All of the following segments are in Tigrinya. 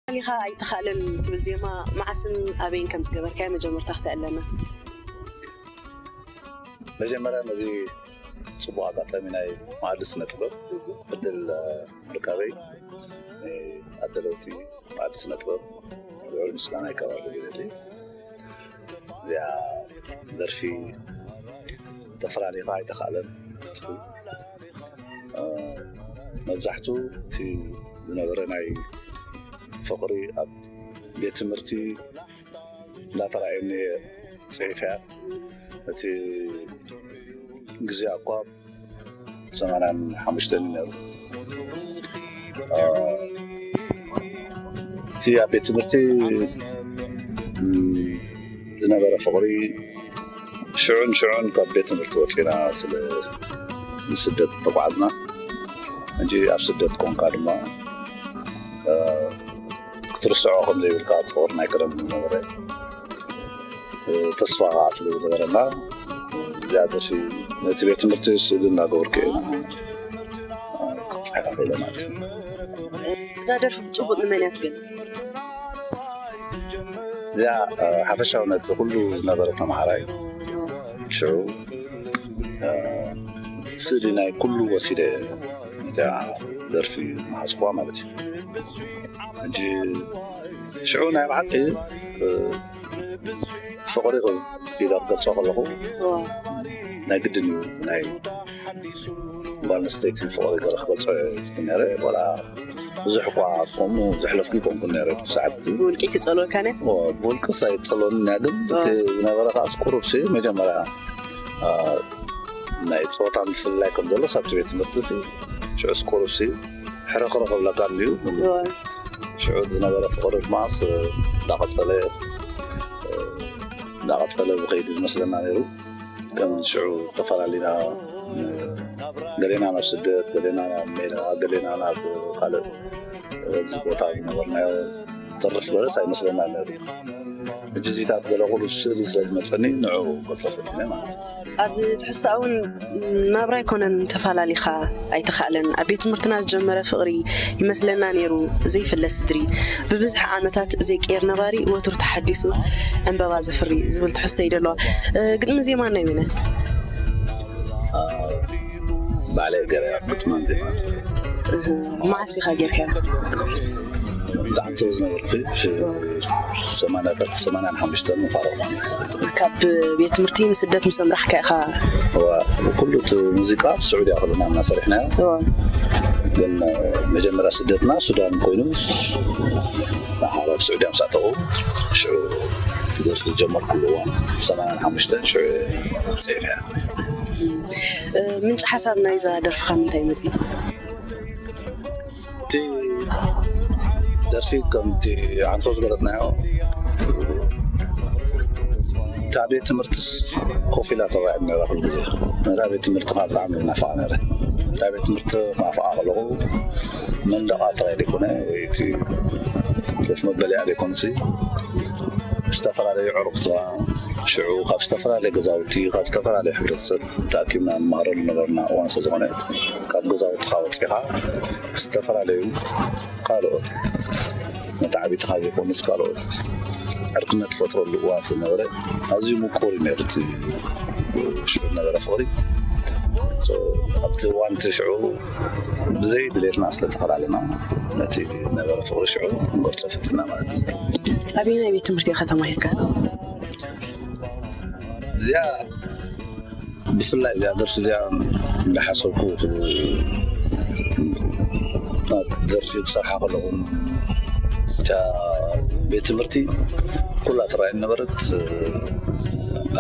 ተፈላሊኻ ኣይተኻእለን ትብል ዜማ መዓስን ኣበይን ከም ዝገበርካዮ መጀመርታ ክተዕለና። መጀመርያ ነዚ ፅቡቅ ኣጋጣሚ ናይ መኣዲ ስነ ጥበብ ዕድል ምርካበይ ኣደለውቲ መኣዲ ስነ ጥበብ ልዑል ምስጋና ይቀርበሉ ይደሊ። እዚኣ ደርፊ ተፈላሊኻ ኣይተኻእለን። መብዛሕቱ እቲ ዝነበረ ናይ ፍቕሪ ኣብ ቤት ትምህርቲ እንዳተራእየኒ እየ ፅሒፈያ። እቲ ግዜ ኣኳ ሰማንያን ሓሙሽተን እዩ ነይሩ። እቲ ኣብ ቤት ትምህርቲ ዝነበረ ፍቕሪ ሽዑን ሽዑን ካብ ቤት ትምህርቲ ወፂና ስለ ንስደት ተጓዓዝና። እንጂ ኣብ ስደት ኮንካ ድማ ክትርስዖ ከም ዘይብልካ ፍቕሪ ናይ ቀደም ዝነበረ ተስፋ ከዓ ስለ ዝነበረና እዚኣ ደርፊ ነቲ ቤት ትምህርቲ ስእሊ እናገበርኩ እየ ክፅሕፋ ክእለ ማለት እዩ። እዛ ደርፊ ብጭቡጥ ንመን እያ ትገልፅ? እዚኣ ሓፈሻዊ ነቲ ኩሉ ዝነበረ ተምሃራይ ሽዑ ስእሊ ናይ ኩሉ ወሲደ እዚኣ ደርፊ መሓዝኩዋ ማለት እዩ። ሕጂ ሽዑ ናይ ብሓቂ ፍቕሪ ኢለ ክገልፆ ከለኹ ናይ ግድን እዩ ናይ ጓል ኣንስተይቲ ፍቕሪ ገለ ክገልፆ ይፍትን ነይረ። ዋላ ብዙሕ እኳ ከምኡ ዘሕለፍኩ ይኮንኩ ነይረ። ሰዓት ብውልቂ ትፀልወካ ነ ብውልቅስ ኣይፀልወኒ እያ፣ ግን እቲ ዝነበረ ከዓ ቁሩብ ሲ መጀመርያ ናይ ፀወታ ምፍልላይ ከም ዘሎ ሳብቲ ቤት ትምህርቲ ሲ ሽዑስ ቁሩብ ሲ ሕርኽርኽ ብለካ እንድዩ። ሽዑ ዝነበረ ፍቕሪ ድማ እንዳቐፀለ እንዳቐፀለ ዝኸይድ ዝመስለና ነይሩ። ከም ሽዑ ተፈላለና፣ ገሌና ናብ ስደት፣ ገሌና ናብ ሜዳ፣ ገሌና ናብ ካልእ ኣብዚ ቦታ ዝነበርናዮ ተርፍ በለስ ኣይመስለና ነይሩ። ሕጂ እዚታት ገለ ቁሩብ ስእሊ ስለ ዝመፀኒ ንዑ ገልፀ ፈቲነ ማለት እዩ። ኣብ ትሕዝቶኣ እውን ናብራ ኣይኮነን ተፋላሊኻ ኣይተኻእለን። ኣብ ቤት ትምህርትና ዝጀመረ ፍቕሪ ይመስለና ነይሩ ዘይፍለስ ስድሪ። ብብዝሒ ዓመታት ዘይቀየር ነባሪ ወትሩ ተሓዲሱ ዕምበባ ዘፍሪ ዝብል ትሕዝቶ እዩ ደለዋ። ግጥሚ ዜማ ናይ መን? ባዕለይ ገይረ ግጥማን ዜማ። መዓስ ኢኻ ጌርካዮ? ብጣዕሚ ተው ዝነበርኩ ሰማንያታት ሰማንያን ሓሙሽተን መፋረቕ ማለት እዩ። ካብ ቤት ትምህርቲ ንስደት ምስ ኣምራሕካ ኢኻ? እዋ፣ ኩሉ እቲ ሙዚቃ ኣብ ስዑድያ ከለና ኢና ሰሪሕናዮ። እዋ። ግን መጀመርያ ስደትና ሱዳን ኮይኑ ንሓ ናብ ስዑድያ ምስ ኣተኹ ሽዑ ክደርፊ ዝጀመርኩሉ እዋን ሰማንያን ሓሙሽተን ሽዑ እየ ፅሒፈያ። ምንጪ ሓሳብ ናይዛ ደርፍኻ ምንታይ መፂኡ? እቲ ደርፊ ከምቲ ኣንቶ ዝገለፅናዮ እታ ቤት ትምህርትስ ኮፍ ኢላ ትረኣየኒ ነይራ ኩሉ ግዜ። ነታ ቤት ትምህርቲ ከዓ ብጣዕሚ ናፍቓ ነይረ። እታ ቤት ትምህርቲ ክናፍቓ ከለኹ መንደቓ ጥራይ ዘይኮነ ወይ እቲ ኮፍ መበሊኣ ዘይኮነሲ ዝተፈላለዩ ኣዕሩኽታ ሽዑ ካብ ዝተፈላለዩ ገዛውቲ ካብ ዝተፈላለዩ ሕብረተሰብ ተኣኪብና ንመሃረሉ ነበርና እዋን ስለዝኾነ ካብ ገዛውትኻ ወፂኻ ዝተፈላለዩ ካልኦት መተዓቢትኻ ዘይኮኑስ ካልኦት ዕርክነት ትፈጥረሉ እዋን ስለዝነበረ ኣዝዩ ምቁር እዩ ነይሩ እቲ ሽዑ ዝነበረ ፍቕሪ። ኣብቲ እዋን እቲ ሽዑ ብዘይ ድሌትና ስለተፈላለና ነቲ ነበረ ፍቕሪ ሽዑ ክንገልፆ ፈትና ማለት እዩ። ኣበየናይ ቤት ትምህርቲ ኢኻ ተማሂርካ? እዚኣ ብፍላይ እዚኣ ደርፊ እዚኣ እንዳሓሰብኩ ደርፊ ክሰርሓ ከለኹ እታ ቤት ትምህርቲ ኩላ ትረኣየኒ ነበረት።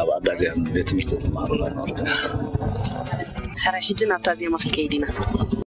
ኣብ ኣጋዚያን ቤት ትምህርቲ ትመሃር ነበርኩ። ሕራይ ሕጂ ናብታ ዜማ ክንከይድ ኢና።